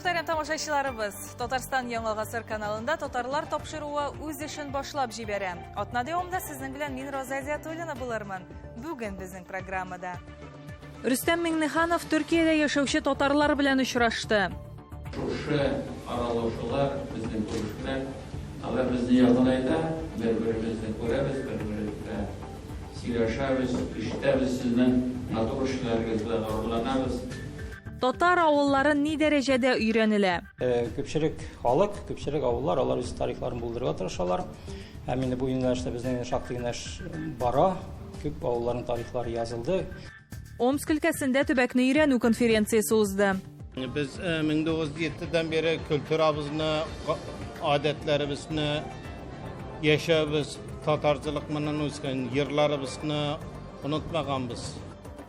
мөхтәрәм тамашачыларыбыз! Татарстан Яңа гасыр каналында татарлар тапшыруы үз эшен башлап җибәрә. Атна дәвамында сезнең белән мин Роза Зиатуллина булырмын. Бүген безнең программада. Рөстәм Миңнеханов Төркиядә яшәүче татарлар белән очрашты. Шушы аралашулар, безнең күрешүләр, алар безне якынайта, бер-беребезне күрәбез, бер-беребез белән сөйләшәбез, ишетәбез сезнең матур эшләрегез белән горурланабыз. Татар авыллары ни дәрәҗәдә өйрәнелә? Күпчелек халык, күпчелек авыллар, алар үз тарихларын булдырырга тырышалар. Һәм инде бу юнәлештә безнең шактый гына эш бара. Күп авылларның тарихлары язылды. Омск өлкәсендә төбәкне өйрәнү конференциясе узды. Без 1907 дән бире культурабызны, гадәтләребезне, яшәвебез татарчылык менән үскән, йырларыбызны онытмаганбыз.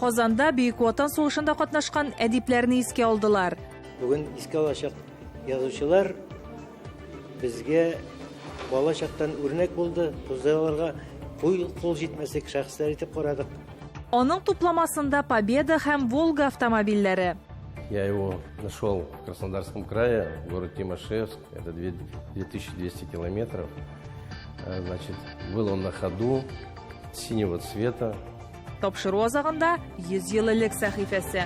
Казанда Бөек Ватан сугышында катнашкан әдипләрне искә алдылар. Бүген искә алачак язучылар безгә бала чактан үрнәк булды. Без аларга кул җитмәслек шәхесләр итеп карадык. Аның тупламасында Победа һәм Волга автомобильләре. Я его нашел в Краснодарском крае, город Тимашевск, это 2200 километров. Значит, был он на ходу, синего цвета. Тапшыру азагында 100 ел элек сәхифәсе.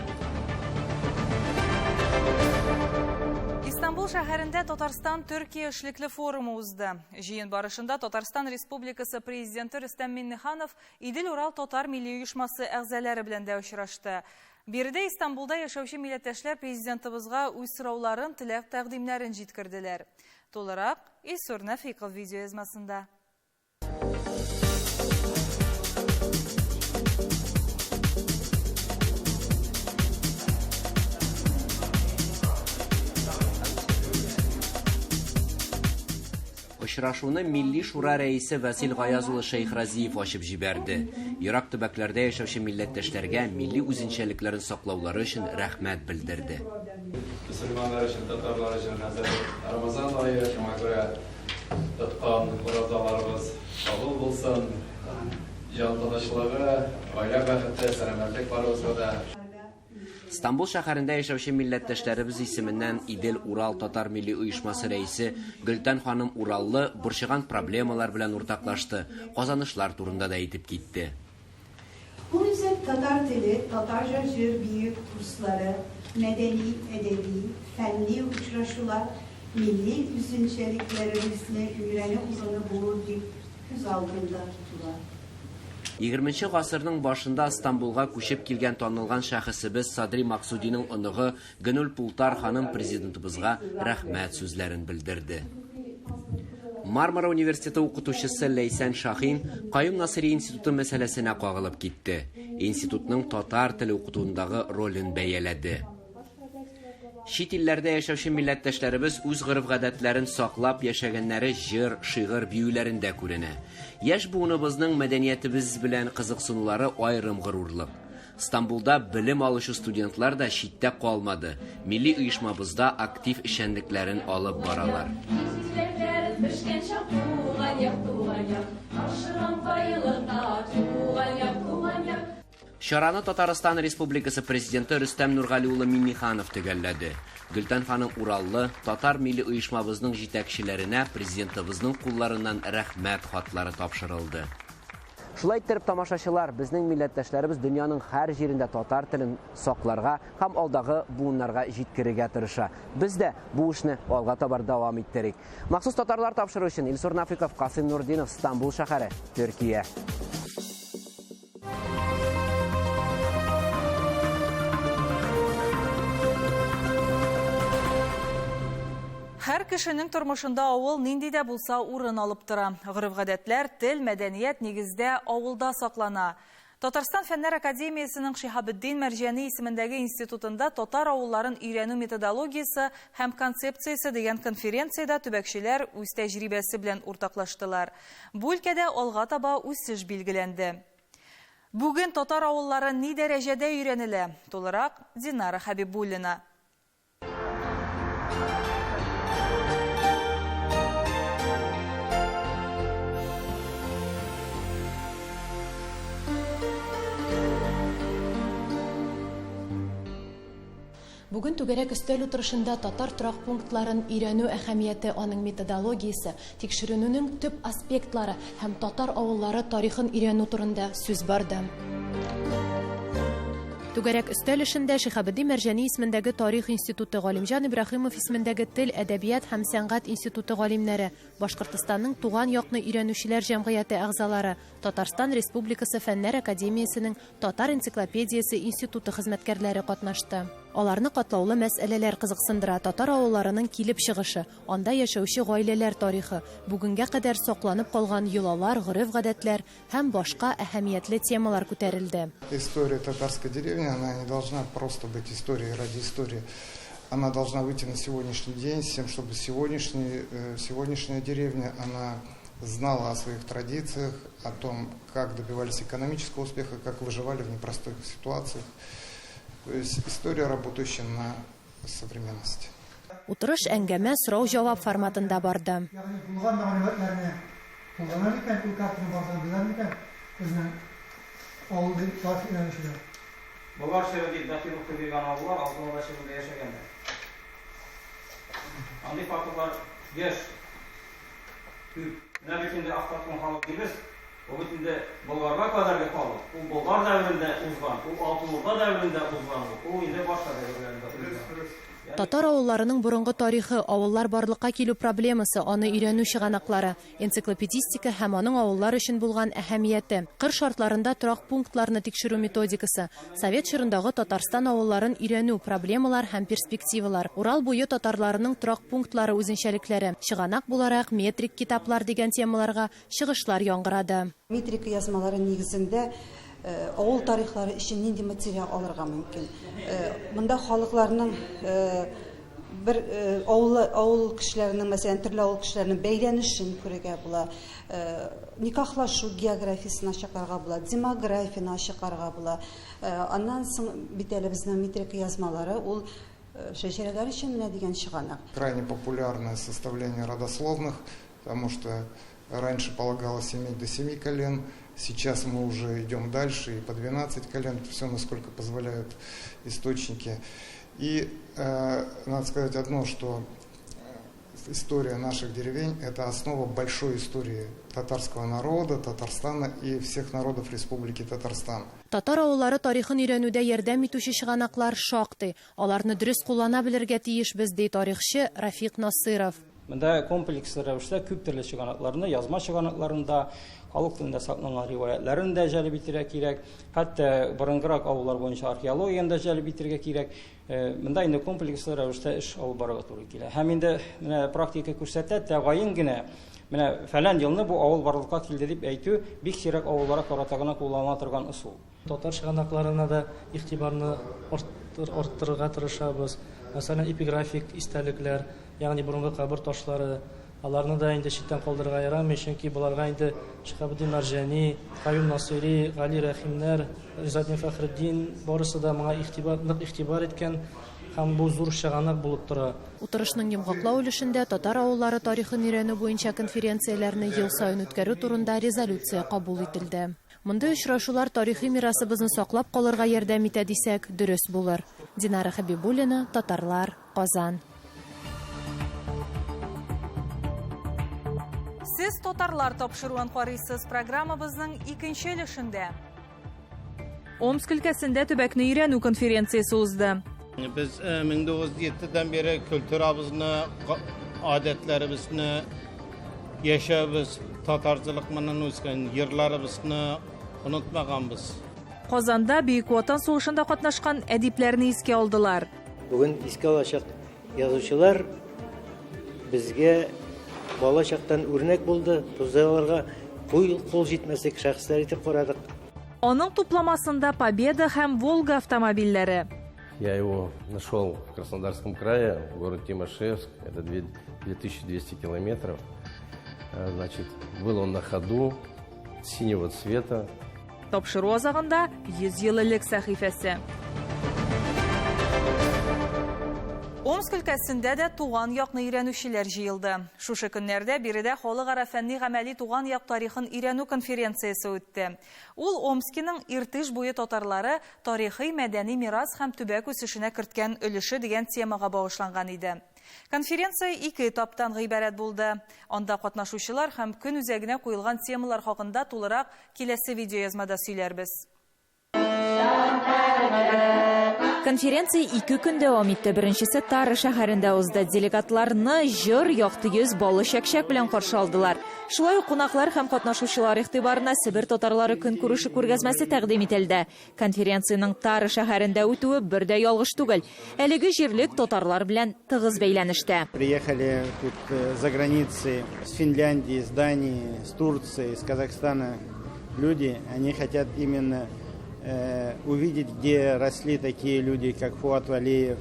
Истанбул шәһәрендә Татарстан Төркия эшлекле форумы узды. Җыен барышында Татарстан Республикасы Президенты Рөстәм Миңнеханов Идел-Урал татар милли оешмасы әгъзалары белән дә очрашты. Биредә Истанбулда яшәүче милләттәшләр президентыбызга үз сорауларын, теләк-тәкъдимнәрен җиткерделәр. Тулырак Илсур Нәфыйков видеоязмасында. Очрашуны Милли Шура рәисе Васил Гаяз улы Шәйхразиев ачып җибәрде. Ерак төбәкләрдә яшәүче милләттәшләргә милли үзенчәлекләрен саклаулары өчен рәхмәт белдерде. Мөселманнар өчен, татарлар өчен хәзер Рамазан ае, шуңа күрә тоткан уразаларыбыз кабул булсын. Җан тынычлыгы, гаилә бәхете, сәламәтлек барыбызга да. Стамбул шәһәрендә яшәүче милләттәшләребез исеменнән Идел-Урал татар милли оешмасы рәисе Гөлтән ханым Ураллы борчыган проблемалар белән уртаклашты, казанышлар турында да әйтеп китте. Бу үзәк татар теле, татарча җыр-бию курслары, мәдәни, әдәби, фәнни очрашулар, милли үзенчәлекләребезне өйрәнү урыны булыр дип күз алдында тотыла. Егерменче гасырның башында Стамбулга күчеп килгән танылган шәхесебез Садри Максудиның оныгы Гөнүл Пултар ханым президентыбызга рәхмәт сүзләрен белдерде. Мармара университеты укытучысы Ләйсән Шахин Каюм Насыйри институты мәсьәләсенә кагылып китте. Институтның татар теле укытуындагы ролен бәяләде. Чит илләрдә яшәүче милләттәшләребез үз гореф-гадәтләрен саклап яшәгәннәре җыр, шигырь, биюләрендә күренә. Яшь буыныбызның мәдәниятебез белән кызыксынулары аерым горурлык. Стамбулда белем алучы студентлар да читтә калмады, милли оешмабызда актив эшчәнлекләрен алып баралар. Чараны Татарстан Республикасы Президенты Рөстәм Нургали улы Миңнеханов төгәлләде. Гөлтән ханым Ураллы, татар милли оешмабызның җитәкчеләренә Президентыбызның кулларыннан рәхмәт хатлары тапшырылды. Шулай иттереп, тамашачылар, безнең милләттәшләребез дөньяның һәр җирендә татар телен сакларга һәм алдагы буыннарга җиткерергә тырыша. Без дә бу эшне алга таба дәвам иттерик. Махсус татарлар тапшыру өчен Илсур Нафиков, Касыйм Нурдинов, Стамбул шәһәре, Төркия. Һәр кешенең тормышында авыл нинди дә булса урын алып тора. Гореф-гадәтләр, тел, мәдәният нигездә авылда саклана. Татарстан Фәннәр академиясенең Шиһабетдин Мәрҗани исемендәге институтында татар авылларын өйрәнү методологиясе һәм концепциясе дигән конференциядә төбәкчеләр үз тәҗрибәсе белән уртаклаштылар. Бу өлкәдә алга таба үсеш билгеләнде. Бүген татар авыллары ни дәрәҗәдә өйрәнелә? Тулырак Динара Хәбибуллина. Бүген түгәрәк өстәл утырышында татар торак пунктларын өйрәнү әһәмияте, аның методологиясе, тикшеренүнең төп аспектлары һәм татар авыллары тарихын өйрәнү турында сүз барды. Түгәрәк өстәл эшендә Шиһабетдин Мәрҗани исемендәге Тарих институты, Галимҗан Ибраһимов исемендәге Тел, әдәбият һәм сәнгать институты галимнәре, Башкортостанның туган якны өйрәнүчеләр җәмгыяте әгъзалары, Татарстан Республикасы Фәннәр академиясенең Татар энциклопедиясе институты хезмәткәрләре катнашты. Аларны катлаулы мәсьәләләр кызыксындыра, татар авылларының килеп чыгышы, анда яшәүче гаиләләр тарихы, бүгенгә кадәр сакланып калган йолалар, гореф-гадәтләр һәм башка әһәмиятле темалар күтәрелде. История татарской деревни, она не должна просто быть историей ради истории. Она должна выйти на сегодняшний день с тем, чтобы сегодняшняя деревня, она знала о своих традициях, о том, как добивались экономического успеха, как выживали в непростых ситуациях. То есть история, работающая на современность. Утырыш әңгәмә сорау-җавап форматында барды. Ягъни булган мәгълүматларны куллана микән, ул картаны баздан белә микән безнең авыл тарих өйрәнүчеләр? Болгар чоры дип датировка биргән авыллар Алтын Урда чорында яшәгәннәр. Андый фактлар еш, күп. Менә бит инде автохтон халык дибез, ул бит инде Болгарга кадәрге халык, ул Болгар дәверендә узган, ул Алтын Урда дәверендә узган, ул инде башка дәверләрендә узган. Татар авылларының борынгы тарихы, авыллар барлыкка килү проблемасы, аны өйрәнү чыганаклары, энциклопедистика һәм аның авыллар өчен булган әһәмияте, кыр шартларында торак пунктларны тикшерү методикасы, совет чорындагы Татарстан авылларын өйрәнү, проблемалар һәм перспективалар, Урал буе татарларының торак пунктлары үзенчәлекләре, чыганак буларак метрик китаплар дигән темаларга чыгышлар яңгырады. Метрика язмалары нигезендә авыл тарихлары өчен нинди материал алырга мөмкин? Монда халыкларның бер авыл кешеләренең, мәсәлән, төрле авыл кешеләренең бәйләнешен күрергә була, никахлашу географиясен ачыкларга була, демографияне ачыкларга була. Аннан соң бит әле безнең метрика язмалары ул шәҗәрәләр өчен менә дигән чыганак. Крайне популярное составление родословных, потому что раньше полагалось иметь до 7 колен, сейчас мы уже идем дальше и по 12 колен, все насколько позволяют источники. И надо сказать одно, что история наших деревень – это основа большой истории татарского народа, Татарстана и всех народов Республики Татарстан. Татар авыллары тарихын өйрәнүдә ярдәм итүче чыганаклар шактый. Аларны дөрес куллана белергә тиешбез, ди тарихчы Рафик Насыров. Монда комплекслы рәвештә күп төрле чыганакларны, язма чыганакларын да, халык телендә сакланган риваятларын да җәлеп итәргә кирәк. Хәтта борынгырак авыллар буенча археологияне дә җәлеп итәргә кирәк. Монда инде комплекслы рәвештә эш алып барырга туры килә. Һәм инде менә практика күрсәтә, тәгаен генә менә фәлән елны бу авыл барлыкка килде дип әйтү бик сирәк авылларга карата гына кулланыла торган ысул. Татар чыганакларына да игътибарны арттырырга тырышабыз. Мәсәлән, эпиграфик истәлекләр, ягъни борынгы кабер ташлары, аларны да инде читтән калдырырга ярамый, чөнки боларга инде Шиһабетдин Мәрҗани, Каюм Насыйри, Гали Рәхимнәр, Ризаэддин Фәхретдин барысы да моңа нык игътибар иткән һәм бу зур чыганак булып тора. Утырышның йомгаклау өлешендә татар авыллары тарихын өйрәнү буенча конференцияләрне ел саен үткәрү турында резолюция кабул ителде. Мондый очрашулар тарихи мирасыбызны саклап калырга ярдәм итә дисәк, дөрес булыр. Динара Хабибуллина, Татарлар, Казан. Сез татарлар тапшыруын карыйсыз. Программабызның икенче өлешендә. Омск өлкәсендә төбәкне өйрәнү конференциясе узды. Без 1907-дән бире культурабызны, гадәтләребезне, яшәвебез, татарчылык менән үскән йырларыбызны онытмаганбыз. Казанда Бөек Ватан сугышында катнашкан әдипләрне искә алдылар. Бүген искә алачак язучылар безгә бала чактан үрнәк булды. Без аларга кул җитмәслек шәхесләр итеп карадык. Аның тупламасында Победа һәм Волга автомобильләре. Я его нашел в Краснодарском крае, город Тимашевск, это 2200 километров. Значит, был он на ходу, синего цвета. Тапшыру азагында 100 ел элек сәхифәсе. Омск өлкәсендә дә туган якны өйрәнүчеләр җыелды. Шушы көннәрдә биредә халыкара фәнни-гамәли туган як тарихын өйрәнү конференциясе үтте. Ул Омскиның Иртыш буе татарлары тарихи-мәдәни мирас һәм төбәк үсешенә керткән өлеше дигән темага багышланган иде. Конференция ике этаптан гыйбарәт булды. Анда катнашучылар һәм көн үзәгенә куелган темалар хакында тулырак киләсе видеоязмада сөйләрбез. Конференция ике көн дәвам итте. Беренчесе Тара шәһәрендә узды. Делегатларны җыр, якты йөз, баллы чәкчәк белән каршы алдылар. Шулай ук кунаклар һәм катнашучылар игътибарына Себер татарлары көнкүреше күргәзмәсе тәкъдим ителде. Конференциянең Тара шәһәрендә үтүе бер дә ялгыш түгел. Әлеге җирлек татарлар белән тыгыз бәйләнештә. Приехали тут за границей, с Финляндии, с Дании, с Турции, с Казахстана люди, они хотят именно увидеть, где росли такие люди, как Фуат Валиев,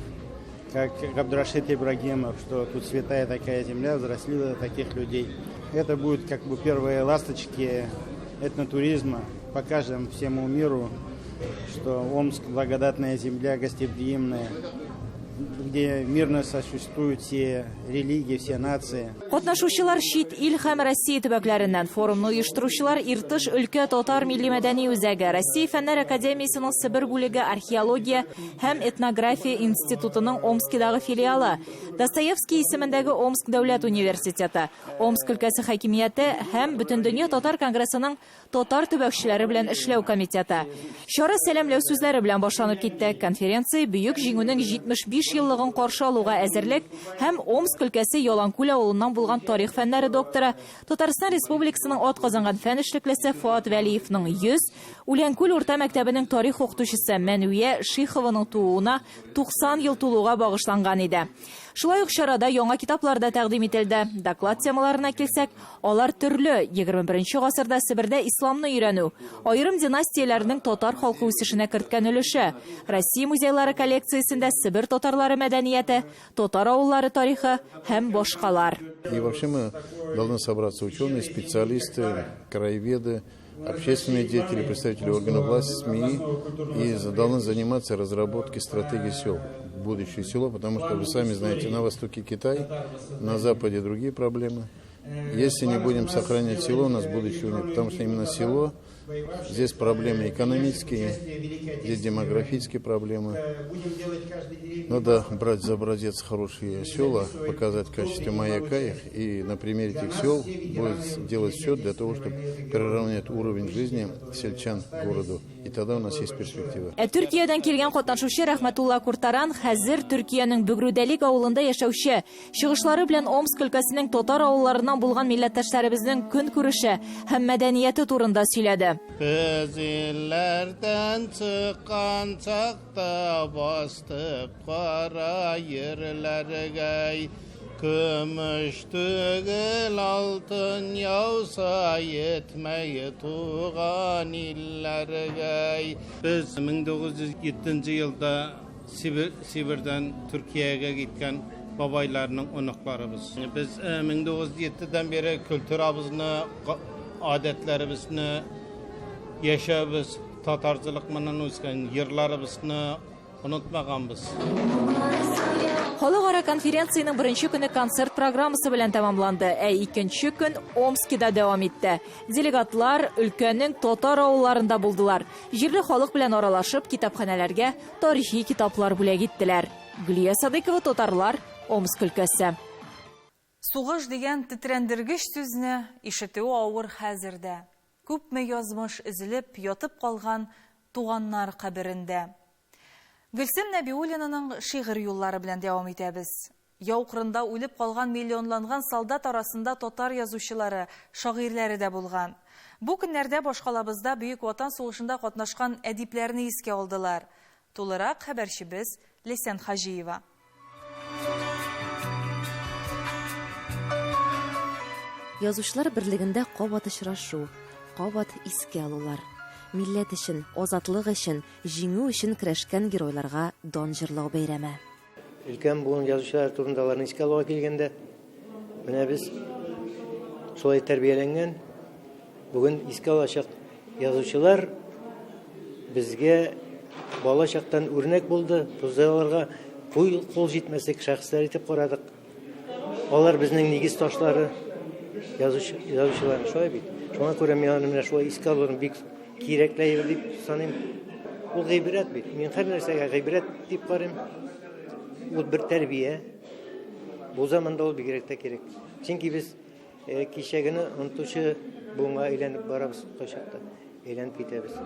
как Габдрашид Ибрагимов, что тут святая такая земля взрослила таких людей. Это будут как бы первые ласточки этнотуризма. Покажем всему миру, что Омск благодатная земля, гостеприимная, где мирно сосуществуют все религии, все нации. Катнашучылар чит ил һәм Россия төбәкләреннән. Форумны оештыручылар Иртыш өлкә татар милли мәдәни үзәге, Россия Фәннәр академиясенең Себер бүлеге археология һәм этнография институтының Омскидагы филиалы, Достоевский исемендәге Омск дәүләт университеты, Омск өлкәсе хакимияте һәм Бөтендөнья татар конгрессының татар төбәкчеләре белән эшләү комитеты. Чара сәламләү сүзләре белән башланып китте. Конференция Бөек Җиңүнең 75 еллыгын каршы алуга әзерлек һәм Омск өлкәсе Яланкүл авылыннан булган тарих фәннәре докторы, Татарстан Республикасының атказанган фән эшлеклесе Фоат Вәлиевның 100, Үләнкүл урта мәктәбенең тарих укытучысы Мәнүя Шихованың тууына 90 ел тулуга багышланган иде. Шулай ук чарада яңа китаплар да тәкъдим ителде. Доклад темаларына килсәк, алар төрле. 21 гасырда Себердә исламны өйрәнү, аерым династияләрнең татар халкы үсешенә керткән өлеше, Россия музейлары коллекциясендә Себер татарлары мәдәнияте, татар авыллары тарихы һәм башкалар. И вообще мы должны собраться ученые, специалисты, краеведы, общественные деятели, представители органов власти, СМИ, и должны заниматься разработкой стратегии сел, будущее село, потому что вы сами знаете, на востоке Китай, на западе другие проблемы. Если не будем сохранять село, у нас будущего нет, потому что именно село, здесь проблемы экономические, здесь демографические проблемы. Надо брать за образец хорошие села, показать в качестве маяка их, и на примере этих сел будет делать все для того, чтобы приравнять уровень жизни сельчан к городу. И тогда у нас есть перспектива. Ә Төркиядән килгән катнашучы Рәхмәтулла Куртаран хәзер Төркиянең Бөгрүдәлик авылында яшәүче. Чыгышлары белән Омск өлкәсенең татар авылларыннан булган милләттәшләребезнең көнкүреше һәм мәдәнияте турында сөйләде. Без илләрдән чыккан чакта бастык кара ерләргә, көмеш түгел алтын яуса етмәй туган илләргә. Без 1907 елда Сибирдән Төркиягә киткән бабайларның оныкларыбыз. Без 1907-дән бире культурабызны, гадәтләребезне, яшәвебез, татарчылык менән үскән йырларыбызны онытмаганбыз. Халыкара конференциянең беренче көне концерт программасы белән тәмамланды, ә икенче көн Омскида дәвам итте. Делегатлар өлкәнең татар авылларында булдылар. Җирле халык белән аралашып, китапханәләргә тарихи китаплар бүләк иттеләр. Гөлия Садыйкова, Татарлар, Омск өлкәсе. Сугыш дигән тетрәндергеч сүзне ишетүе авыр хәзер дә. Күпме язмыш өзелеп ятып калган туганнар каберендә. Гөлсем Нәбиуллинаның шигырь юллары белән дәвам итәбез. Яу кырында үлеп калган миллионланган солдат арасында татар язучылары, шагыйрьләре дә булган. Бу көннәрдә башкалабызда Бөек Ватан сугышында катнашкан әдипләрне искә алдылар. Тулырак хәбәрчебез Ләйсән Хаҗиева. Язучылар берлегендә кабат очрашу, кабат искә алулар. Милләт өчен, азатлык өчен, җиңү өчен көрәшкән геройларга дан җырлау бәйрәме. Өлкән буын язучылар турында аларны искә алуга килгәндә, менә без шулай тәрбияләнгән, бүген искә алачак язучылар безгә бала чактан үрнәк булды. Без аларга Кул, кул җитмәслек шәхесләр итеп карадык. Алар безнең нигез ташлары, язучы, язучылар, шулай бит. Шуңа күрә мин аны менә шулай искә алуны бик кирәкле әйбер дип саныйм. Ул гыйбрәт бит. Мин һәр нәрсәгә гыйбрәт дип карыйм. Ул бер тәрбия. Бу заманда ул бигрәк тә кирәк. Чөнки без э, кичәгене онытучы буынга әйләнеп барабыз кайчакта. Әйләнеп китәбез.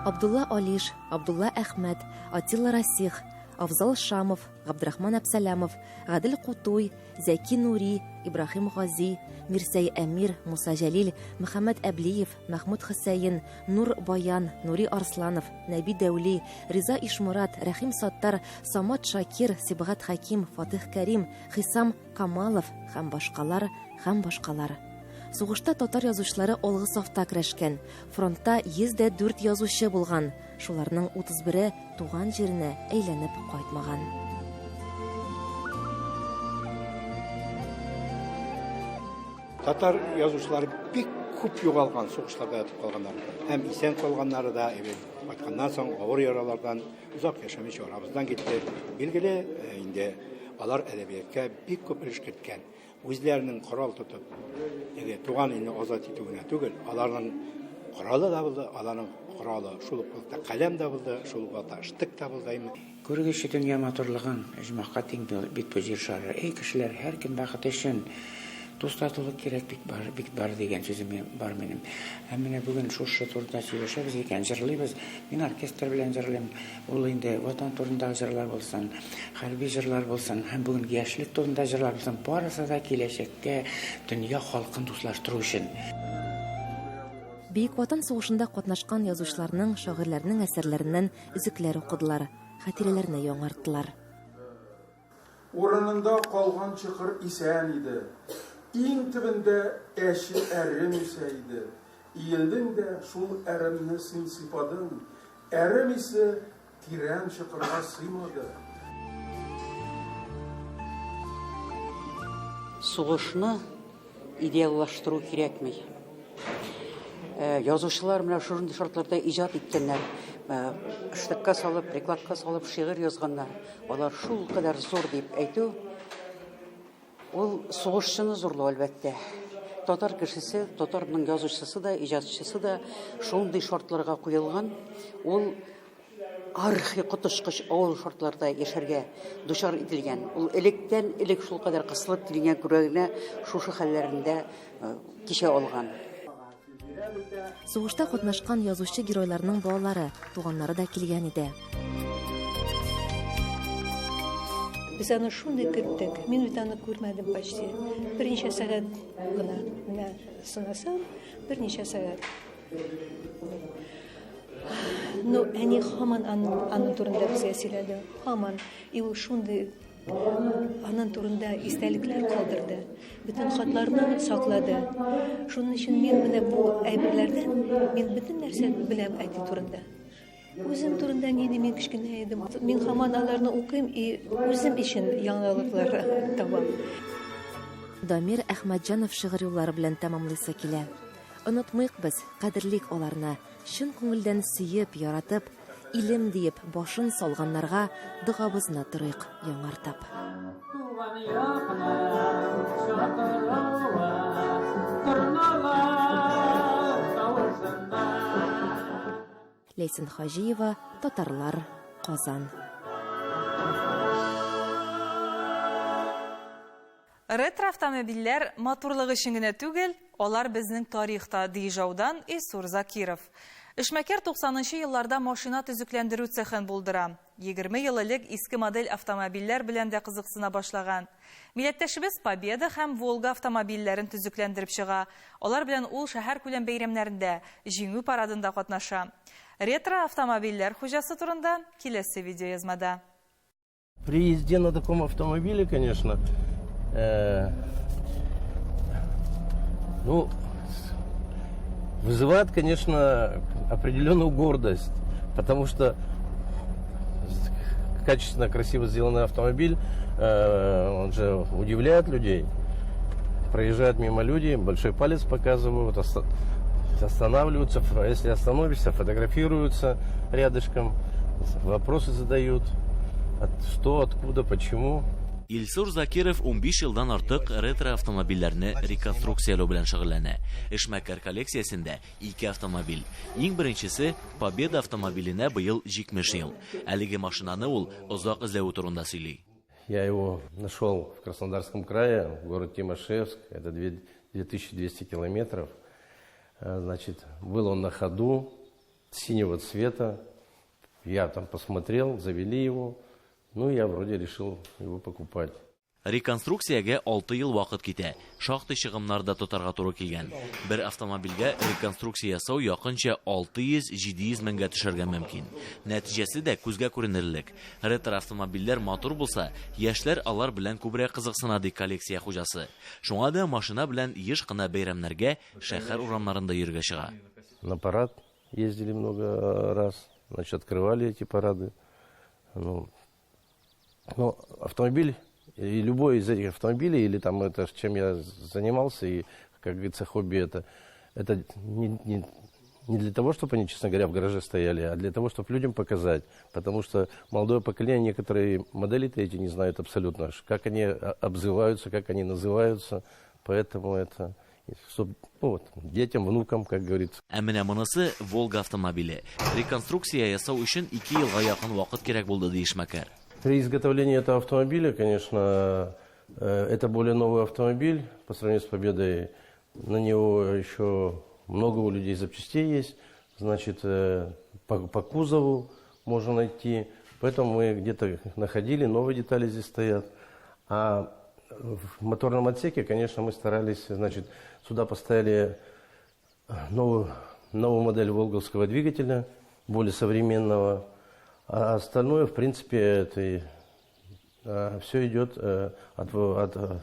Абдулла Алиш, Абдулла Әхмәт, Атилла Расих, Афзал Шамов, Габдрахман Әпсәләмов, Гадел Кутуй, Зәки Нури, Ибраһим Гази, Мирсәй Әмир, Муса Җәлил, Мөхәммәд Әблиев, Мәхмүт Хөсәен, Нур Баян, Нури Арсланов, Нәби Дәүли, Риза Ишморат, Рәхим Саттар, Самат Шакир, Сибгат Хәким, Фатых Кәрим, Хисам Камалов һәм башкалар, һәм башкалар. Сугышта татар язучылары алгы сафта көрәшкән. Фронтта 104 язучы булган. Шуларның 31-е туган җиренә әйләнеп кайтмаган. Татар язучылары бик күп югалган, сугышларда ятып калганнар. Һәм исән калганнары да, кайтканнан соң авыр яралардан озак яшәмичә арабыздан китте. Билгеле, инде алар әдәбиятка бик күп өлеш керткән. Үзләренең корал тотып, теге туган илне азат итү генә түгел, аларның коралы да булды, аларның коралы шул ук вакытта каләм дә булды, шул ук вакытта штык та булды. Күрегезче дөнья матурлыгын, оҗмахка тиң бит бу җир шары. Эй, кешеләр, һәркем бәхете өчен дус-татулык кирәк бик бар, бик бар дигән сүзем бар минем. Һәм менә бүген шушы турыда сөйләшәбез икән, җырлыйбыз. Мин оркестр белән җырлыйм. Ул инде Ватан турындагы җырлар булсын, хәрби җырлар булсын һәм бүгенге яшьлек турында җырлар булсын, барысы да киләчәккә дөнья халкын дуслаштыру өчен. Бөек Ватан сугышында катнашкан язучыларның, шагыйрьләрнең әсәрләреннән өзекләр укыдылар, хатирәләрне яңарттылар. Урынында калган чокыр исән иде. Иң төбендә әче әрем үсә иде. Иелдең дә шул әремне син сыйпадың. Әрем исе тирән чокырга сыймады. Сугышны идеаллаштыру кирәкми. Язучылар менә шушындый шартларда иҗат иткәннәр. Штыкка салып, прикладка салып шигырь язганнар. Алар шул кадәр зур дип әйтү, ул сугышчыны зурлау, әлбәттә. Татар кешесе, татарның язучысы да, иҗатчысы да шундый шартларга куелган, ул архи коточкыч авыр шартларда яшәргә дучар ителгән. Ул электән элек шул кадәр кысылып килгән күрә генә шушы хәлләрендә кичә алган. Сугышта катнашкан язучы геройларның балалары, туганнары да килгән иде. Без аны шундый көттек. Мин бит аны күрмәдем почти. Берничә сәгать кына. Менә сынасам, берничә сәгать. Ну, әни һаман аның, аның турында безгә сөйләде. Һаман. И ул шундый аның турында истәлекләр калдырды. Бөтен хатларны саклады. Шуның өчен мин менә бу әйберләрдән мин бөтен нәрсә беләм әти турында. Үзем турында ни мин кечкенә идем. Мин һаман аларны укыйм и үзем өчен яңалыклар табам. Дамир Әхмәтҗанов шигырь юллары белән тәмамлыйсы килә. Онытмыйк без, кадерлик аларны, чын күңелдән сөеп, яратып, илем диеп башын салганнарга догабызны торыйк яңартып. Туган якның чакыруы, торналар тавышында. Ләйсән Хаҗиева, Татарлар, Казан. Ретро-автомобильләр матурлык өчен генә түгел, алар безнең тарих та, ди Ижаудан Илсур Закиров. Эшмәкәр 90 нчы елларда машина төзекләндерү цехын булдыра. 20 ел элек иске модель автомобильләр белән дә кызыксына башлаган. Милләттәшебез Победа һәм Волга автомобильләрен төзекләндереп чыга. Алар белән ул шәһәркүләм бәйрәмнәрендә, Җиңү парадында катнаша. Ретро-автомобильләр хуҗасы турында киләсе видеоязмада. При езде на таком автомобиле, конечно, э, ну, вызывает, конечно, определенную гордость, потому что качественно, красиво сделанный автомобиль, э, он же удивляет людей. Проезжают мимо люди, большой палец показывают, останавливаются, если остановишься, фотографируются рядышком, вопросы задают. От, что, откуда, почему. Илсур Закиров 15 елдан артык ретро-автомобильләрне реконструкцияләү белән шөгыльләнә. Эшмәкәр коллекциясендә ике автомобиль. Иң беренчесе Победа автомобиленә быел 70 ел. Әлеге машинаны ул озак эзләве турында сөйли. Я его нашел в Краснодарском крае, город Тимашевск, это 2200 километров. Э, значит, был он на ходу, синего цвета. Я там посмотрел, завели его. Ну, я вроде решил его покупать. Реконструкциягә 6 ел вакыт китә. Шактый чыгымнар да тотарга туры килгән. Бер автомобильгә реконструкция ясау якынча 600-700 меңгә төшәргә мөмкин. Нәтиҗәсе дә күзгә күренерлек. Ретро автомобильләр матур булса, яшьләр алар белән күбрәк кызыксына, ди коллекция хуҗасы. Шуңа да машина белән еш кына бәйрәмнәргә шәһәр урамнарында йөрергә чыга. На парад ездили много раз, значит, открывали эти парады. Ну, но автомобиль, и любой из этих автомобилей, или там это, чем я занимался, и, как говорится, хобби это, это не, не, не для того, чтобы они, честно говоря, в гараже стояли, а для того, чтобы людям показать. Потому что молодое поколение некоторые модели-то эти не знают абсолютно, как они обзываются, как они называются. Поэтому это чтобы, ну, вот, детям, внукам, как говорится. Ә менә монысы Волга автомобиле. Реконструкция ясау өчен 2 елга якын вакыт кирәк булды, ди эшмәкәр. При изготовлении этого автомобиля, конечно, э, это более новый автомобиль по сравнению с Победой. На него еще много у людей запчастей есть. Значит, э, по, по кузову можно найти. Поэтому мы где-то находили, новые детали здесь стоят. А в моторном отсеке, конечно, мы старались, значит, сюда поставили новую, новую модель волговского двигателя, более современного. А остальное, в принципе, это а, все идет э, от, от э,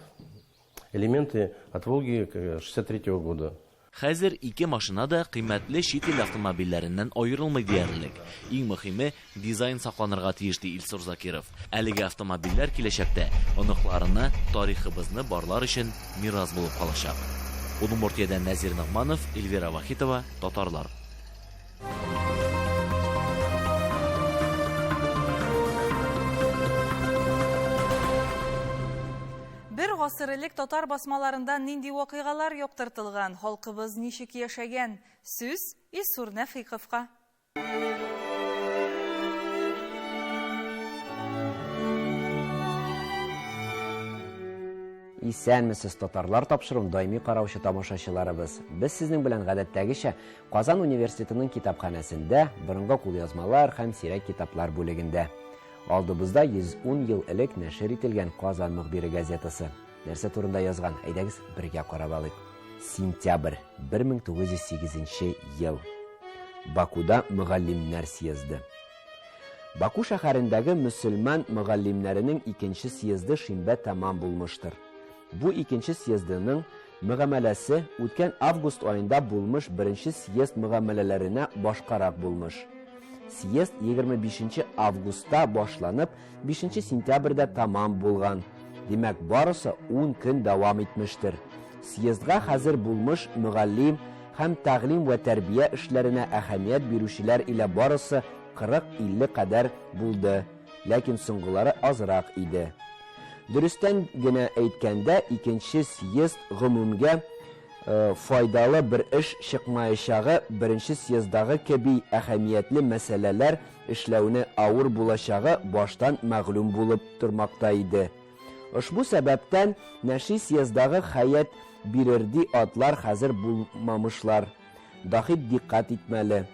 элементы от Волги 63 -го года. Хәзер ике машина да кыйммәтле чит ил автомобильләреннән аерылмый диярлек. Иң мөһиме, дизайн сакланырга тиеш, ди Илсур Закиров. Әлеге автомобильләр киләчәктә оныкларына тарихыбызны барлар өчен мирас булып калачак. Удмуртиядән Нәзир Ногманов, Эльвира Вахитова, Татарлар. Бер гасыр элек татар басмаларында нинди вакыйгалар яктыртылган, халкыбыз ничек яшәгән? Сүз Илсур Нәфыйковка. Исәнмесез, татарлар тапшыруын даими караучы тамашачыларыбыз. Без сезнең белән гадәттәгечә Казан университетының китапханәсендә, борынгы кулъязмалар һәм сирәк китаплар бүлегендә. Алдыбызда 110 ел элек нәшер ителгән Казан мөхбире газетасы. Нәрсә турында язган? Әйдәгез, бергә карап алыйк. Сентябрь, 1908 ел. Бакуда мөгаллимнәр съезды. Баку шәһәрендәге мөселман мөгаллимнәренең икенче съезды шимбә тәмам булмыштыр. Бу икенче съездының мөгамәләсе үткән август аенда булмыш беренче съезд мөгамәләләренә башкарак булмыш. Съезд 25 нче августта башланып, 5 нче сентябрьдә тәмам булган. Димәк, барысы ун көн дәвам итмештер. Съездга хәзер булмыш мөгаллим һәм тәгълим вә тәрбия эшләренә әһәмият бирүчеләр илә барысы 40-50 кадәр булды, ләкин соңгылары азрак иде. Дөрестән генә әйткәндә, икенче съезд гомумгә файдалы бер эш чыкмаячагы, беренче съезддагы кеби әһәмиятле мәсьәләләр эшләүне авыр булачагы баштан мәгълүм булып тормакта иде. Ошбу сәбәптән нәши съезддагы хәят бирерди атлар хәзер булмамышлар. Дахи дикъкать итмәле.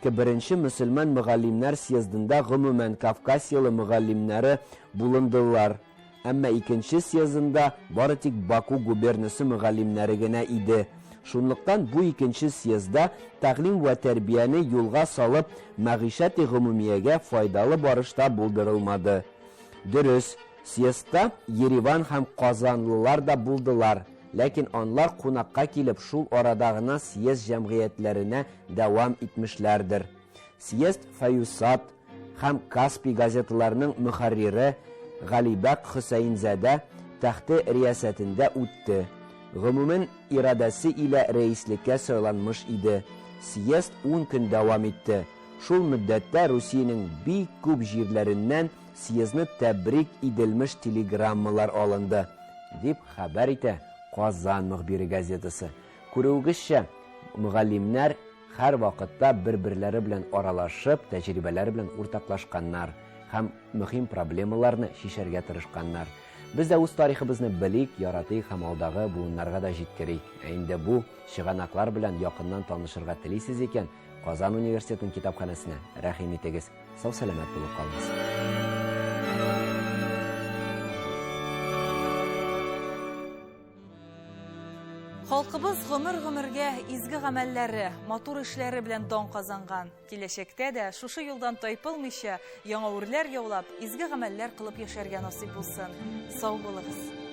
Ке беренче мөселман мөгаллимнәр съездында гомумән кавкасияле мөгаллимнәре булындылар. Әмма икенче съездында бары тик Баку губернасы мөгаллимнәре генә иде. Шунлыктан бу икенче съездда тәгълим вә тәрбияне юлга салып мәгыйшәти гомумиягә файдалы барышта булдырылмады. Дөрес, съездда Ереван һәм казанлылар да булдылар, ләкин анлар кунакка килеп шул арада гына съезд җәмгыятьләренә дәвам итмешләрдер. Съезд Фәюсат һәм Каспий газеталарының мөхәррире Галибәк Хөсәензадә тәхте риясәтендә үтте. Гомумен ирадәсе илә рәислеккә сайланмыш иде. Съезд ун көн дәвам итте. Шул мөддәттә Русиянең бик күп җирләреннән съездны тәбрик иделмеш телеграммалар алынды, дип хәбәр итә Казан мөхбире газетасы. Күрүегезчә, мөгаллимнәр һәрвакытта бер-берләре белән аралашып, тәҗрибәләре белән уртаклашканнар һәм мөһим проблемаларны чишәргә тырышканнар. Без дә үз тарихыбызны белик, яратыйк һәм алдагы буыннарга да җиткерик. Ә инде бу чыганаклар белән якыннан танышырга телисез икән, Казан университетының китапханәсенә рәхим итегез. Сау-сәламәт булып калыгыз. Халкыбыз гомер-гомергә изге гамәлләре, матур эшләре белән дан казанган. Киләчәктә дә шушы юлдан тайпылмыйча, яңа үрләр яулап, изге гамәлләр кылып яшәргә насыйп булсын. Сау булыгыз!